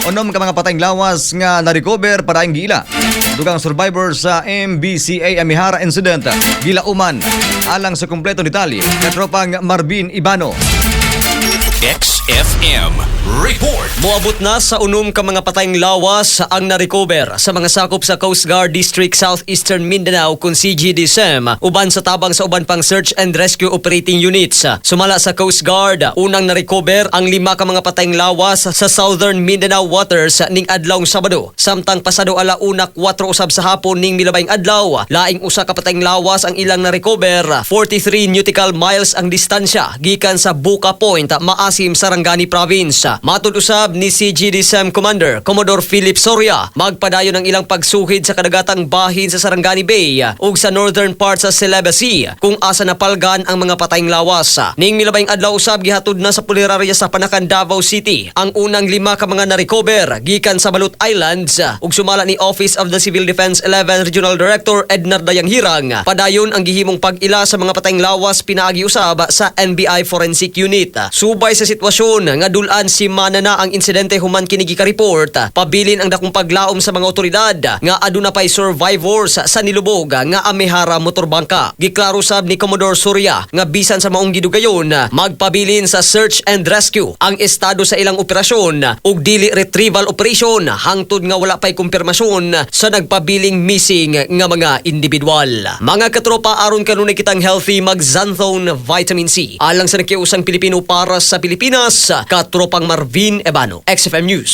Unom ka mga patayng lawas nga na-recover para ang giila. Dugang survivor sa MBCA Amihara incident gilauman. Alang sa kumpletong detalye, katropang Marvin Ibano. XFM Report. Moabot na sa 6 ka mga patayng lawas ang na-recover sa mga sakop sa Coast Guard District Southeastern Mindanao kung CGDSM uban sa tabang sa uban pang search and rescue operating units. Sumala sa Coast Guard, unang na-recover ang 5 ka mga patayng lawas sa Southern Mindanao waters ning adlawng Sabado. Samtang pasado 1:04 usab sa hapon ning milabayng adlaw, laing 1 ka patayng lawas ang ilang na-recover. 43 nautical miles ang distansya gikan sa Buka Point, Maasim, Sarangani Province. Matud usab ni CGDSM Commander Commodore Philip Soria, magpadayon ang ilang pagsuhid sa kadagatang bahin sa Sarangani Bay ug sa northern part sa Celebes Sea kung asa napalgan ang mga patayng lawas. Ning milabayng adlaw usab, gihatod na sa punerarya sa Panacan, Davao City ang unang 5 ka mga na-recover gikan sa Balut Islands. Ug sumala ni Office of the Civil Defense 11 Regional Director Ednar Dayanghirang, padayon ang gihimong pag-ila sa mga patayng lawas pinaagi usab sa NBI Forensic Unit. Subay sa sitwasyon nga dul-an simana na ang insidente human kini gika-report, pabilin ang dakong paglaom sa mga otoridad nga aduna pay survivors sa nilubog nga Amihara motorbangka. Giklaro sab ni Commodore Soria nga bisan sa maong gidugayon, magpabilin sa search and rescue ang estado sa ilang operasyon ug dili retrieval operation hangtod nga wala pay kumpirmasyon sa nagpabiling missing nga mga individual. Mga katropa, aron kanunay kitang healthy, mag Xanthone Vitamin C. Alang sa nakiusang Pilipino para sa Pilipinas, katropang Marvin Ebano, XFM News.